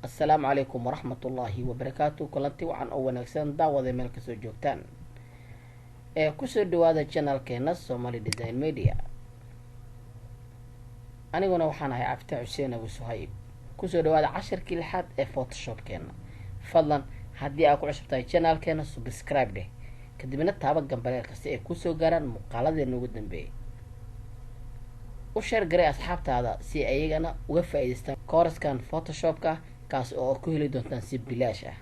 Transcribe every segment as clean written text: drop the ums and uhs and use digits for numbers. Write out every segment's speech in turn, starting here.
Assalaamu calaykum waraxmatullaahi wabarakaatu. Kulanti wacan oo wanaagsan daawada meel kasoo joogtaan ee kusoo dhawaada channelkeena Somali Design Media. Aniguna waxaan ahay Cabdi Xuseen Abu Suhayb. Kusoo dhawaada cashirkii lixaad ee Photoshopkeena. Fadlan haddii aad ku cusub tahay channelkeena, subscribe dheh, kadibna taaba gambaleelka si ay kusoo gaaraan muuqaaladeena ugu dambeeyay. U share garay asxaabtaada si ayagana uga faa'iidaystaan kooraskan Photoshopka, kaas oo ku heli doontaan si bilaash ah.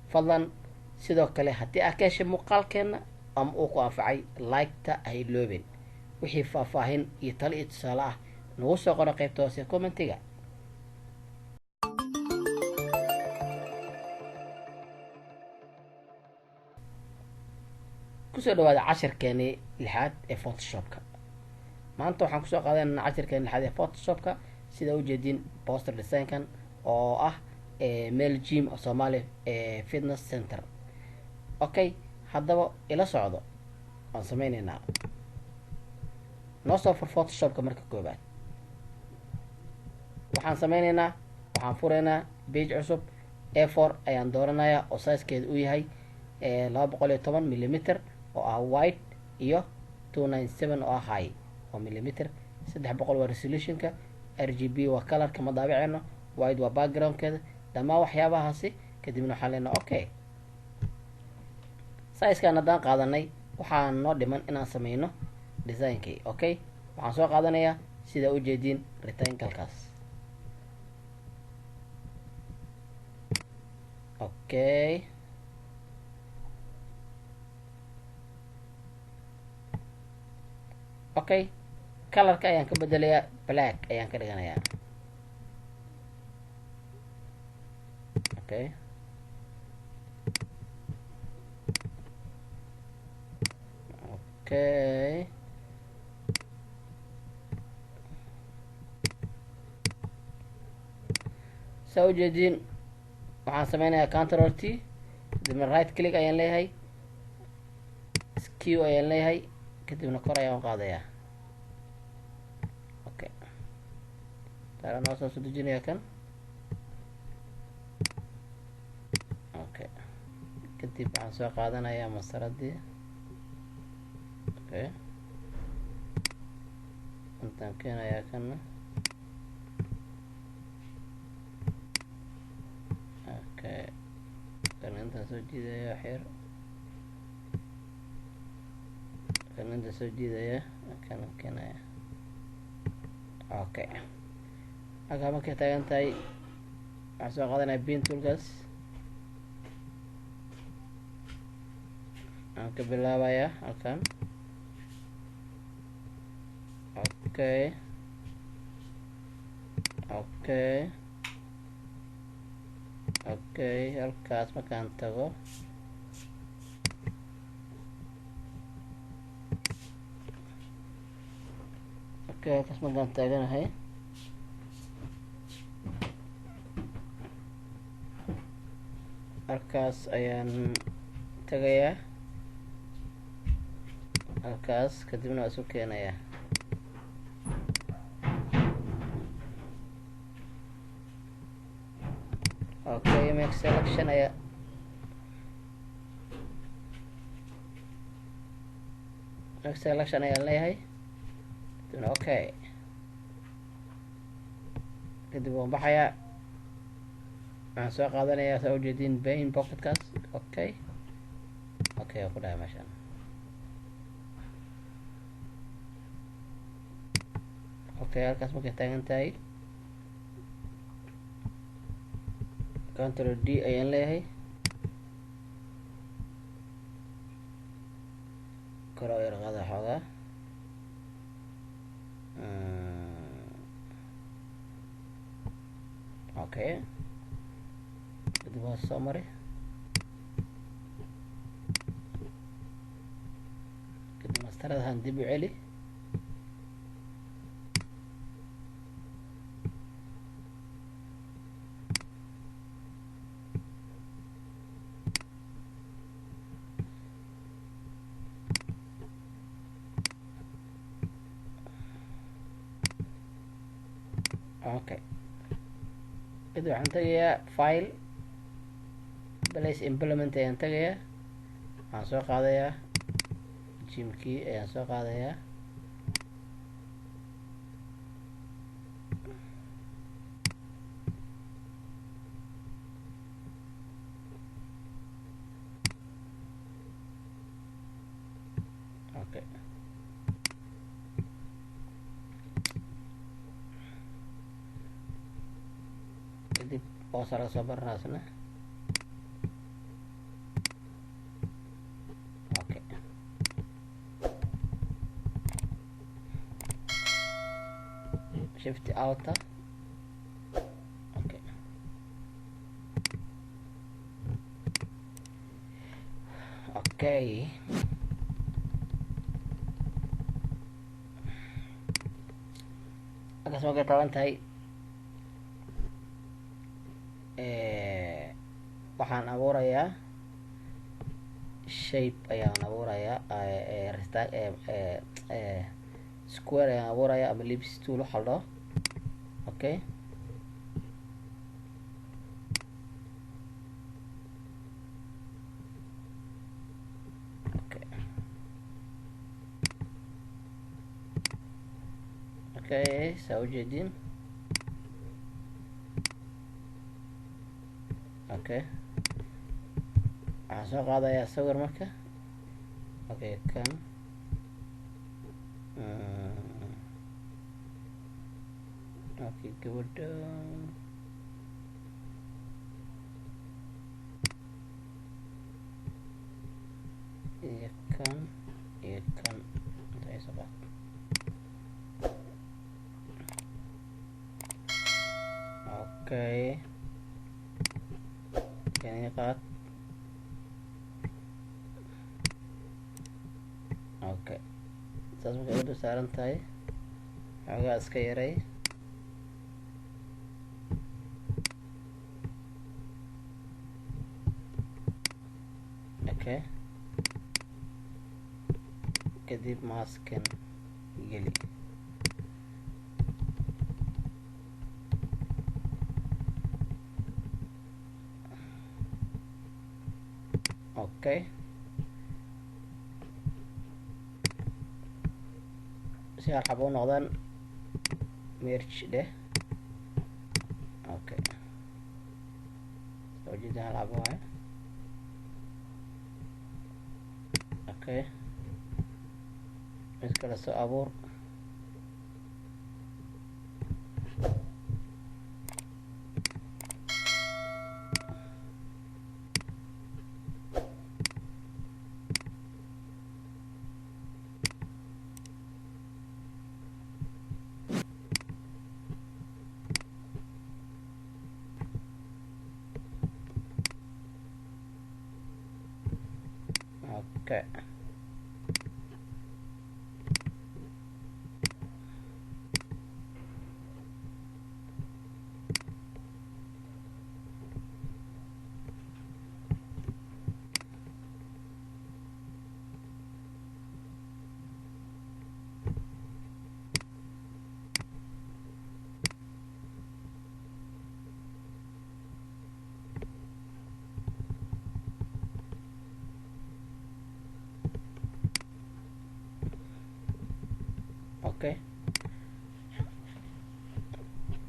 Fadlan sidoo kale haddii aad ka heshay muuqaalkeena ama uu ku anfacay, like-ta ha iloobin. Wixii faahfaahin iyo talo iyo tusaale ah nagu soo qoro qaybta hoose commentiga. Kusoo dhawaada cashirkeenii lixaad ee Photoshopka. Maanta waxaan kusoo qaadanayna cashirkeeni lixaad ee Photoshopka, sida ujeedin poster designkan oo ah meel gym Somali Fitness Center. Okay, haddaba ila socdo, waan sameyneynaa. Noo soo fur Photoshopka. Marka koobaad waxaan sameyneynaa, waxaan fureynaa page cusub. A4 ayaan dooranayaa oo sizekeeda uu yahay 210 millimeter oo ah wide iyo 297 oo ah high oo millimeter. 300 waa resolutionka, RGB waa colorka, ma daabiceyno, white waa backgroundkeeda, dhammaan waxyaabahaasi. Kadibna waxaan leenaha okay. Sizekan haddaan qaadanay, waxaa noo dhiman inaan sameyno designkii. Okay, waxaan soo qaadanayaa, sidaa ujeediin, rectanglekaas. Okay, colorka ayaan ka bedelayaa, black ayaan ka dhiganayaa. Okay, saa ujeediin, waxaan sameynayaa Control T, kadibna right click ayaan leeyahay, skew ayaan leeyahay, kadibna kor ayaan qaadayaa. Okay, taala noo soo dejinaya kan. Okay, kadib waxaan soo qaadanayaa masaradii. Okay, intaan keenayaa kana. Okay, kan intaan soo jiidaya waxyar, kan intaan soo jiidaya, kana keenaya. Okay, halkaa markay taagan tahay, waxaan soo qaadanaya pen toolkaas. Aan ka bilaabayaa halkan. Okay, halkaas markaan tago, okay, halkaas markaan taaganahay, halkaas ayaan tagayaa, halkaas kadibna waa isu keenayaa. Okay, make selection ayaa. Make selection ayaan leeyahay, kadibna okay. Kadib waan baxayaa, waxaan soo qaadanayaa, saa ujeediin, paint bucketkaas. Okay, waan ku dhahay meeshaan. Okay, halkaas markay taagan tahay, Control D ayaan leeyahay, kor oo yar qaada xoogaa. Okay, kadib waa soo mari, kadib mastaradahan dib u celi. Okay. Kadib waxaan tagayaa file, place implement ayaan tagayaa. Waxaan soo qaadayaa jimkii ayaan soo qaadayaa. Okay, kadib hoosa laga soo baranaasna. Okay, shift outer. Okay, okay, halkaas markay taaban tahay, waxaan abuurayaa shape ayaan abuurayaa, square ayaan abuurayaa ama ellipse tool waxa la dhaho. Okay, okay, okay, saa ujeedin. Okay, waxaan soo qaadayaa sawir marka. Okay, kan okay, gabadha. Iyo kan iyo kan inta ay soo qaad. Okay, kan qaad. Okay, saas markay u dul saaran tahay, xoogaa iska yaray. Okay, kadib maskan geli. Okay, si hal xabo u noqdaan, merge dheh. Okay, soo jeeda, hal xabo waaye. Okay, mid kale soo abuur. Okay, okay,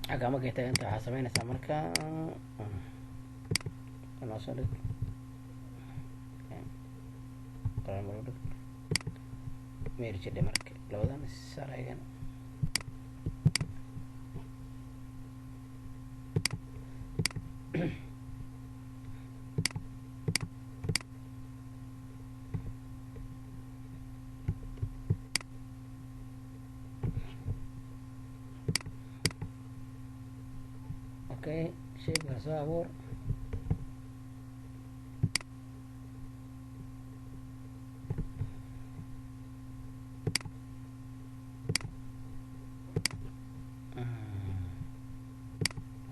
xagga markay taaganta, waxaa sameynaysaa marka noo soo dhig, dhig merge dhe. Marka labadan sareegan. Okay, shape-ka soo abuur.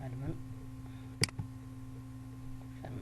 Adman kan.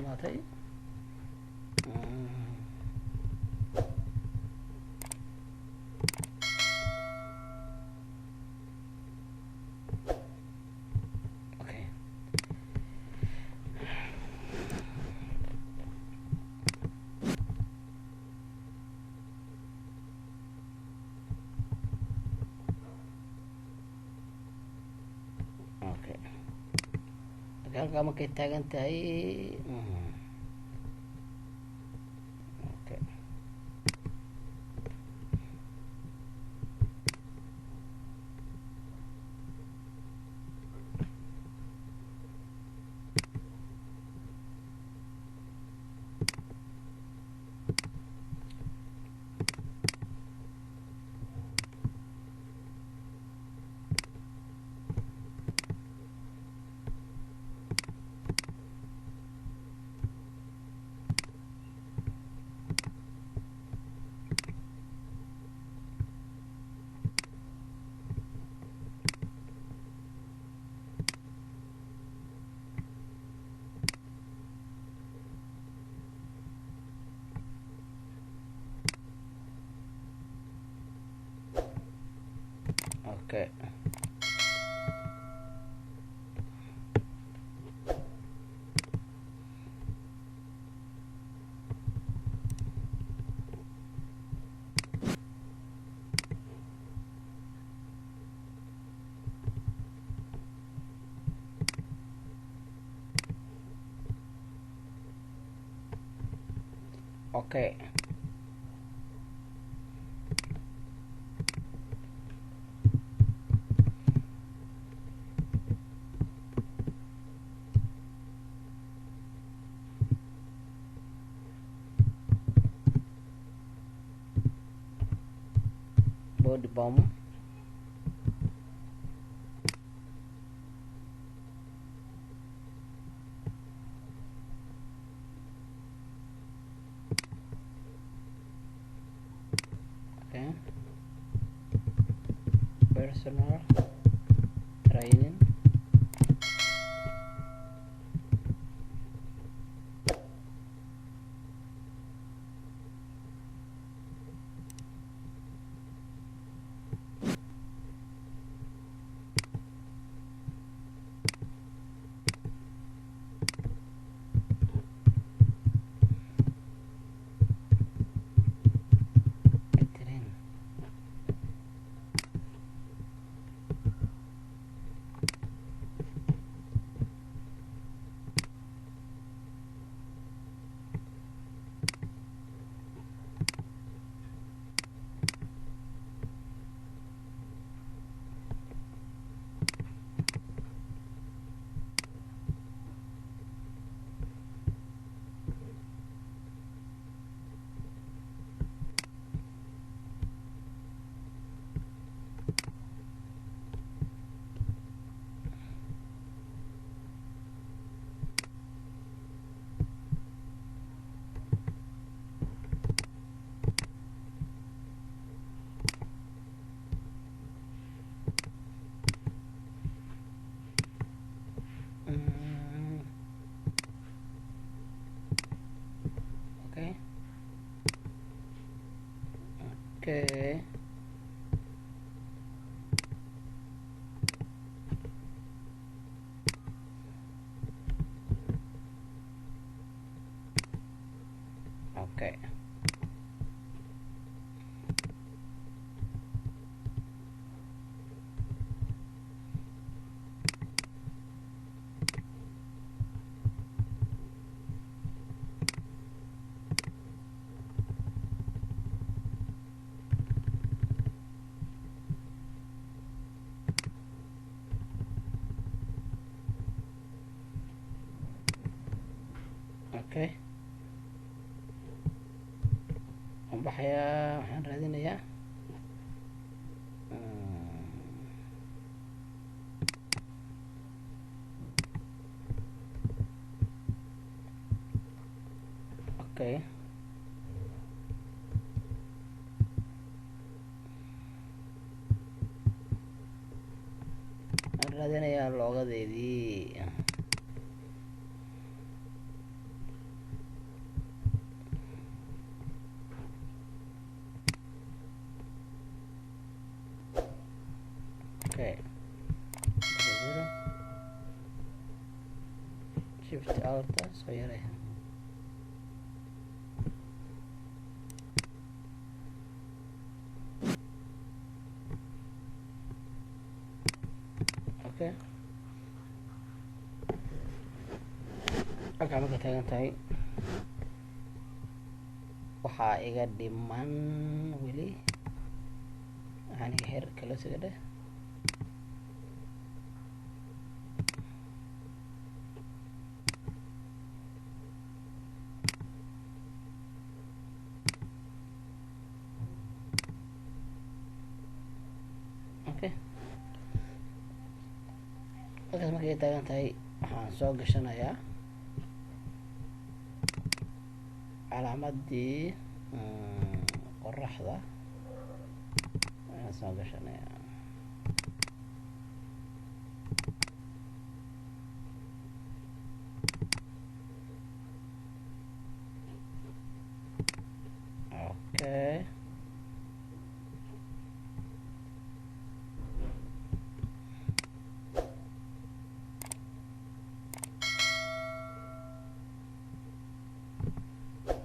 Xumaatay. Okay, okay. Halkaa markay taagan tahay, okay. Okay, okay. Body bomb. Okay, personal training. Train. Okay. Okay. Okay. Okay, waan baxayaa, waxaan raadinayaa. Okay, waxaan raadinayaa loogadeedii. Okay, 0 shift alta soo yaray. Okay, halkaa markay taagan tahay waxaa iga dhiman weli, waxaan iga heer kala siga dheh. Okay, halkaas markay taagan tahay waxaan soo gashanayaa calaamadii qoraxda ayaan soo gashanayaa. Okay,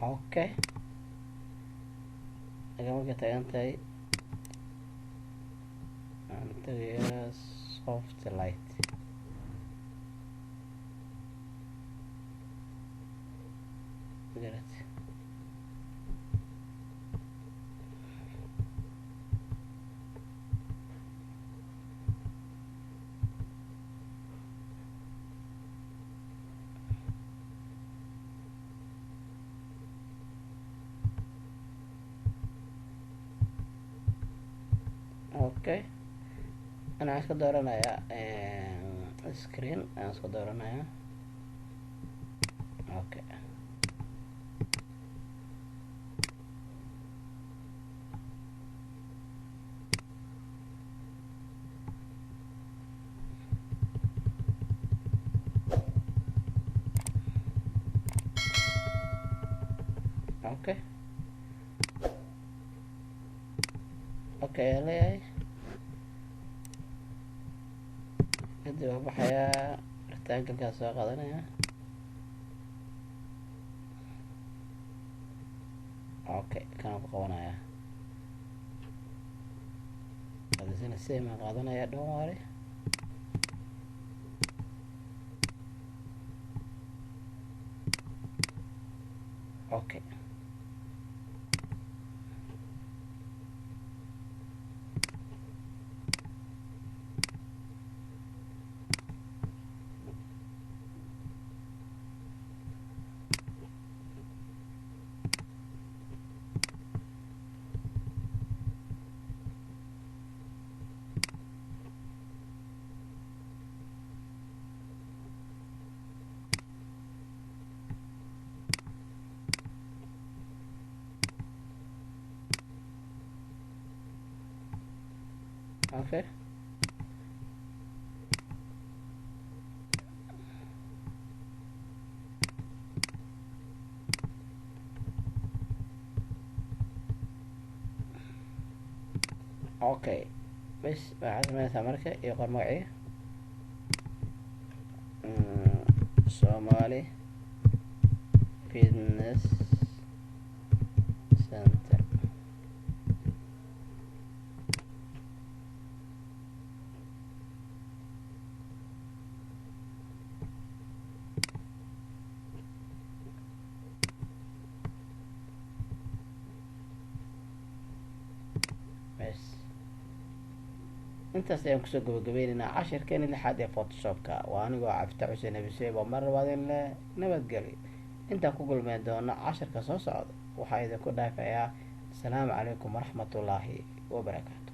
okay, aga markay taagan tahay waxaan tagayaa soft light. Garat. Okay, ana waxaan iska dooranayaa screen ayaan iska dooranayaa. Okay, okay, okay ayaan leeyahay. Kadib waa baxayaa, rectangle-kaa soo qaadanaya. Okay, kanaan ku qabanaya, adisina same aan qaadanaya, don't worry. Okay, okay, okay, bes waxaad sameynaysaa marka iyo qor magacii Somali Fitness Center. Bes intaas ayaan kusoo gabagabeyneynaa cashirkeeni lixaad ee Photoshopka. Waa anigoo Cabdifatax Xuseen Abiseyb oo mar labaad in le nabadgelyo. Intaan ku kulmeen doono cashirka soo socda, waxaa idinku dhaafayaa asalaamu calaykum waraxmatullaahi wabarakaatu.